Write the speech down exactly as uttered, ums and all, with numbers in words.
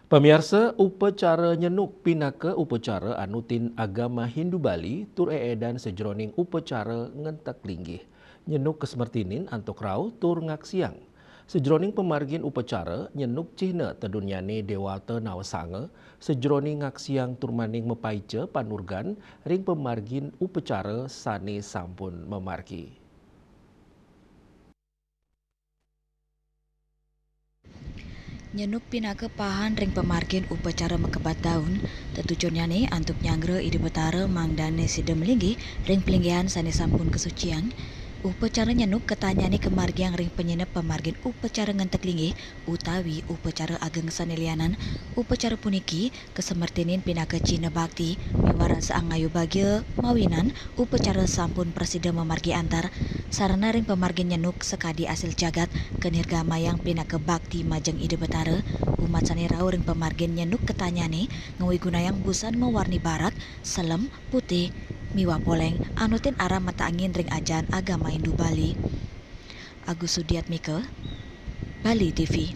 Pamiarsa, upacara nyenuk pinaka upacara anutin agama Hindu Bali tur eedan sajroning upacara ngentek linggih. Nyenuk kasemertinin antuk rauh tur ngaksiang. Sajroning pamargin upacara, nyenuk cihna tedunnyane dewata nawasanga, sajroning ngaksiang tur maning mapaica panurgan ring pamargin upacara sane sampun mamargi. Nyenuk pinaka pahan ring pamargin upacara makebat daun, tetujonnyane antuk nyanggra Ida Betara mangdane sida malinggih ring palinggihan sane sampun kasuciang. Upacara nyenuk ketanyane kamargiang ring panyinep pamargin upacara ngentek linggih utawi upacara ageng sane lianan. Upacara puniki kasemertinin pinaka cihna bakti miwah rasa angayu bagia mawinan upacara sampun prasida mamargi antar. Sarana ring pamargin nyenuk sakadi asil jagat kanirgamayang pinaka bakti majeng Ida Betara. Umat sane rauh ring pamargin nyenuk ketanyane ngawigunayang busan mawarni barak, selem, putih, miwah poleng anutin aran mata angin ring ajahan agama Hindu Bali. Agus Sudiatmika, Bali T V.